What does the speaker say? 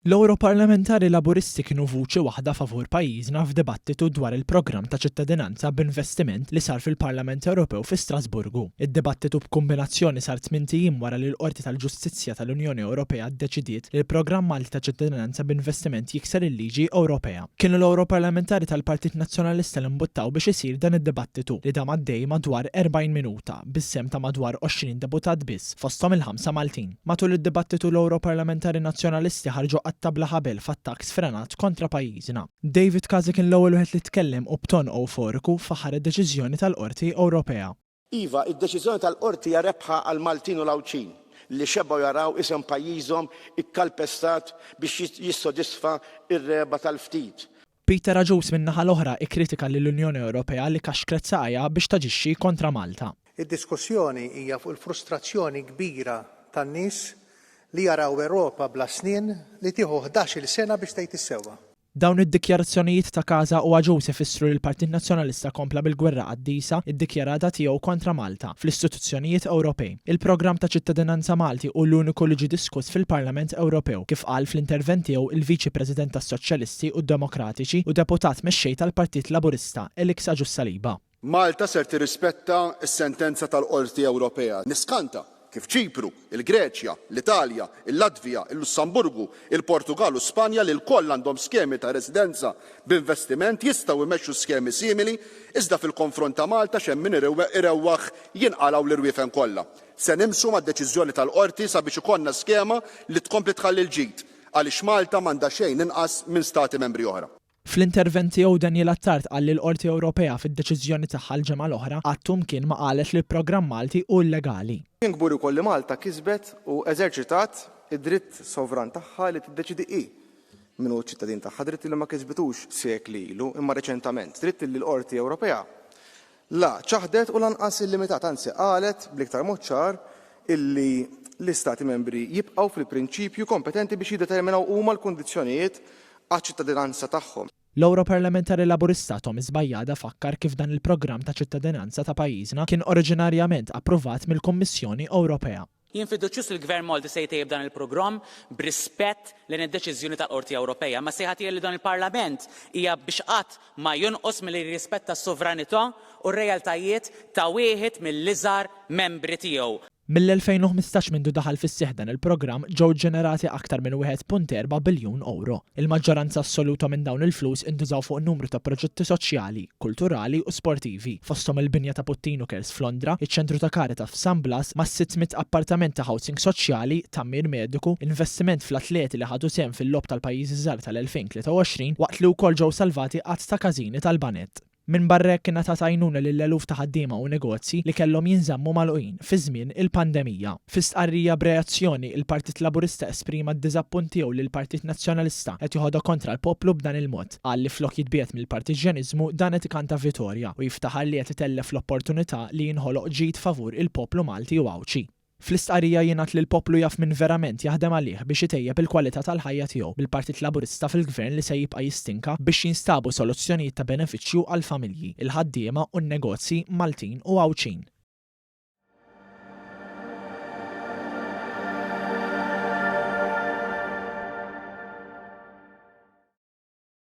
L-Ewroparlamentari Laburisti kienu vuċi waħda favur pajjiżna f'dibattitu dwar il-programm ta' ċittadinanza b'investiment li sar fil-Parlament Ewropew fi Strasburgu. Id-dibattitu b'kumbinazzjoni sar tmint ijiem wara li l-Qorti tal-Ġustizzja tal-Unjoni Ewropea ddeċidiet li l-programm Malti ta' ċittadinanza b'investiment jikser il-liġi Ewropea. Kienu l-Ewroparlamentari tal-Partit Nazzjonalista li mbuttaw biex isir dan id-dibattitu li dam għaddej madwar 40 minuta bis-sehem ta' madwar 20 deputat biss, fosthom il-ħamsa Maltin. Matul id-dibattitu l-Ewroparlamentari Nazzjonalisti ħarġu qatta' bla ħabel f'attakk sfrenat kontra pajjiżna. David Casa kien l-ewwel wieħed li tkellem u b'ton ewforiku faħħar id-deċiżjoni tal-Qorti Ewropea. Iva, id-deċiżjoni tal-Qorti hija rebħa għall-Maltin u l-Għawdxin li xebgħu jaraw isem pajjiżhom ikkalpestat biex jissodisfa r-regħba tal-ftit. Peter Agius min-naħa l-oħra ikkritika lill-Unjoni Ewropea li kaxkret saqajha biex taġixxi kontra Malta. Id-diskussjoni hija fuq il-frustrazzjoni kbira tan-nies li jaraw Ewropa bla snien li tieħu ħdax-il sena biex tgħid is-sewwa. Dawn id-dikjarazzjonijiet ta' Casa u Agius ifissru li l-Partit Nazzjonalista kompla bil-gwerra qaddisa ddikjarata tiegħu kontra Malta fl-istituzzjonijiet Ewropej. Il-programm ta' ċittadinanza Malti hu l-uniku li ġie diskuss fil-Parlament Ewropew, kif qal fl-intervent tiegħu il-Viċi President tas-Soċjalisti u d-Demokratiċi u Deputat Mexxej tal-Partit Laburista, Alex Agius Saliba. Malta ser tirrispetta s-sentenza tal-Qorti Ewropea. Niskanta kif Ċipru, il-Greċja, l-Italja, il-Latvija, il-Lussamburgu, il-Portugall u Spanja li lkoll għandhom skemi ta' residenza b'investiment jistgħu jmexxu skemi simili iżda fil-konfront ta' Malta x'hemm min irewwaħ jinqalgħu l-irwiefen kollha. Se nimxu mad-deċiżjoni tal-Qorti sabiex ikollna skema li tkompli tħalli l-ġid, għaliex Malta m'għandha xejn inqas minn Stati Membri oħra. Fl-intervent tiegħu Daniel Attard qal li l-Qorti Ewropea fid-deċiżjoni tagħha l-ġimgħa l-oħra qatt u mkien ma qalet li l-programm Malti hu illegali. Jien kburi wkoll li Malta kisbet u eżerċitat id-dritt sovran tagħha li tiddeċiedi hi min hu ċ-ċittadin tagħha, dritt li ma kisbitux sekli ilu imma reċentament, dritt li l-Qorti Ewropea La ċaħdet u lanqas illimitat, anzi qalet bl-iktar mod ċar illi l-Istati Membri jibqgħu fil-prinċipju kompetenti biex jiddeterminaw huma l-kundizzjonijiet għaċ-ċittadinanza tagħhom. L-Ewroparlamentari Laburista Thomas Bajada fakkar kif dan il-programm ta' ċittadinanza ta' pajjiżna kien oriġinarjament approvat mill-Kummissjoni Ewropea. Jien fiduċjuż li l-Gvern Malti se jtejjeb dan il-programm b'rispett lejn id-deċiżjoni tal-Qorti Ewropeja. Imma s-sejħa tiegħi lil dan il-Parlament hija biex qatt ma jonqos milli jirrispetta s-sovranità u r-realtajiet ta' wieħed mill-iżgħar membri tiegħu. Mill-2015 mindu daħal fis-seħħ dan il-programm ġew ġġenerati aktar minn 1.4 biljun ewro. Il-maġġoranza assoluta minn dawn il-flus intużaw fuq numru ta' proġetti soċjali, kulturali u sportivi, fosthom il-binja ta' Puttinu Cares f'Londra, iċ-Ċentru ta' Caritas f'San Blas, mas-600 appartament ta' housing soċjali, tgħammir mediku, investiment fl-atleti li ħadu sehem fil-Logħob tal-Pajjiżi ż-Żgħar tal-2023 waqt li wkoll ġew salvati għadd ta' każini tal-baned. Minbarra hekk ingħatat għajnuna lil eluf ta' ħaddiema u negozji li kellhom jinżammu magħluqin fi żmien il-pandemija. Fi stqarrija b'reazzjoni, il-Partit Laburista esprima d-diżappunt tiegħu li l-Partit Nazzjonalista qed joħodha kontra l-poplu b'dan il-mod. Qal li flok jitbiegħed mill-partiġġjaniżmu dan qed ikanta vitorja u jiftaħar li qed itellef l-opportunità li jinħoloq ġid favur il-poplu Malti u Għawdxi. Fl-istqarrija jingħad li l-poplu jaf min verament jaħdem għalih biex itejjeb il-kwalità tal-ħajja tiegħu bil-Partit Laburista fil-Gvern li se jibqa' jistinka biex jinstabu soluzzjonijiet ta' benefiċċju għall-familji, il-ħaddiema u n-negozji Maltin u Għawdxin.